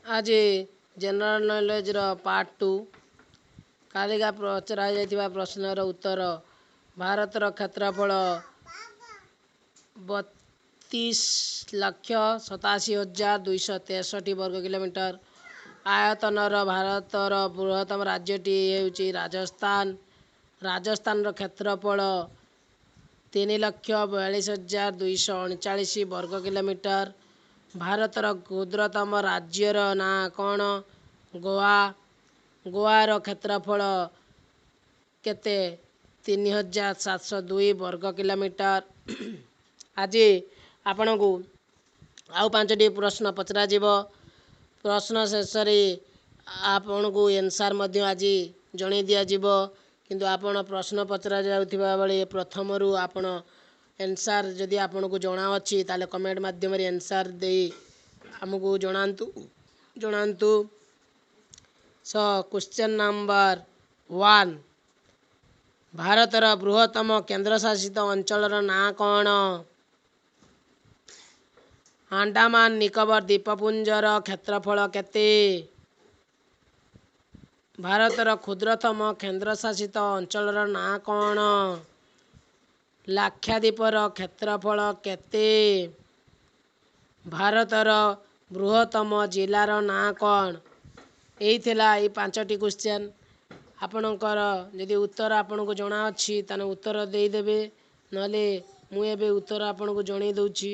ଆଜି general ନଲେଜର part 2। କାଲିକା ପଚରା ଯାଇଥିବା ପ୍ରଶ୍ନର ଉତ୍ତର: ଭାରତର କ୍ଷେତ୍ରଫଳ 32,87,263 ବର୍ଗ କିଲୋମିଟର। ଆୟତନର ଭାରତର ବୃହତ୍ତମ ରାଜ୍ୟଟି ହେଉଛି ରାଜସ୍ଥାନ। ରାଜସ୍ଥାନର କ୍ଷେତ୍ରଫଳ 3,42,239 ବର୍ଗ କିଲୋମିଟର। ଭାରତର କ୍ଷୁଦ୍ରତମ ରାଜ୍ୟର ନାଁ କ'ଣ? ଗୋଆ। ଗୋଆର କ୍ଷେତ୍ରଫଳ କେତେ? 3702 ବର୍ଗ କିଲୋମିଟର। ଆଜି ଆପଣଙ୍କୁ ଆଉ 5ଟି ପ୍ରଶ୍ନ ପଚରାଯିବ। ପ୍ରଶ୍ନ ଶେଷରେ ଆପଣଙ୍କୁ ଏନ୍ସାର୍ ମଧ୍ୟ ଆଜି ଜଣାଇ ଦିଆଯିବ। କିନ୍ତୁ ଆପଣ ପ୍ରଶ୍ନ ପଚରା ଯାଉଥିବା ବେଳେ ପ୍ରଥମରୁ ଆପଣ ଏନ୍ସାର୍ ଯଦି ଆପଣଙ୍କୁ ଜଣାଅଛି, ତାହେଲେ କମେଣ୍ଟ ମାଧ୍ୟମରେ ଏନ୍ସାର୍ ଦେଇ ଆମକୁ ଜଣାନ୍ତୁ। ସ କ୍ୱେଶ୍ଚନ୍ ନମ୍ବର 1, ଭାରତର ବୃହତ୍ତମ କେନ୍ଦ୍ରଶାସିତ ଅଞ୍ଚଳର ନାଁ କ'ଣ? ଆଣ୍ଡାମାନ ନିକୋବର ଦ୍ୱୀପପୁଞ୍ଜର କ୍ଷେତ୍ରଫଳ କେତେ? ଭାରତର କ୍ଷୁଦ୍ରତମ କେନ୍ଦ୍ରଶାସିତ ଅଞ୍ଚଳର ନାଁ କ'ଣ? ଲାକ୍ଷାଦ୍ୱୀପର କ୍ଷେତ୍ରଫଳ କେତେ? ଭାରତର ବୃହତ୍ତମ ଜିଲ୍ଲାର ନାଁ କ'ଣ? ଏଇ ଥିଲା ଏଇ 5ଟି କ୍ୱେଶ୍ଚନ୍। ଆପଣଙ୍କର ଯଦି ଉତ୍ତର ଆପଣଙ୍କୁ ଜଣାଅଛି, ତାହେଲେ ଉତ୍ତର ଦେଇଦେବେ, ନହେଲେ ମୁଁ ଏବେ ଉତ୍ତର ଆପଣଙ୍କୁ ଜଣାଇ ଦେଉଛି।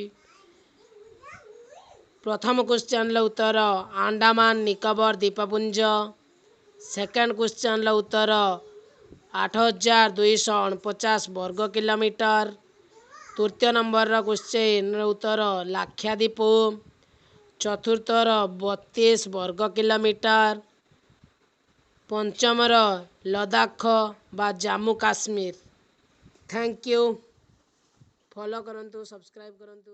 ପ୍ରଥମ କ୍ୱେଶ୍ଚନ୍ର ଉତ୍ତର ଆଣ୍ଡାମାନ ନିକୋବର ଦ୍ୱୀପପୁଞ୍ଜ। ସେକେଣ୍ଡ କ୍ୱେଶ୍ଚନ୍ର ଉତ୍ତର 8249 ବର୍ଗ କିଲୋମିଟର। ତୃତୀୟ ନମ୍ବରର କ୍ୱେଶ୍ଚନ୍ର ଉତ୍ତର ଲାକ୍ଷାଦ୍ୱୀପ। ଚତୁର୍ଥର 32 ବର୍ଗ କିଲୋମିଟର। ପଞ୍ଚମର ଲଦାଖ ବା Jammu Kashmir. Thank you. Follow କରନ୍ତୁ, ସବସ୍କ୍ରାଇବ୍ କରନ୍ତୁ।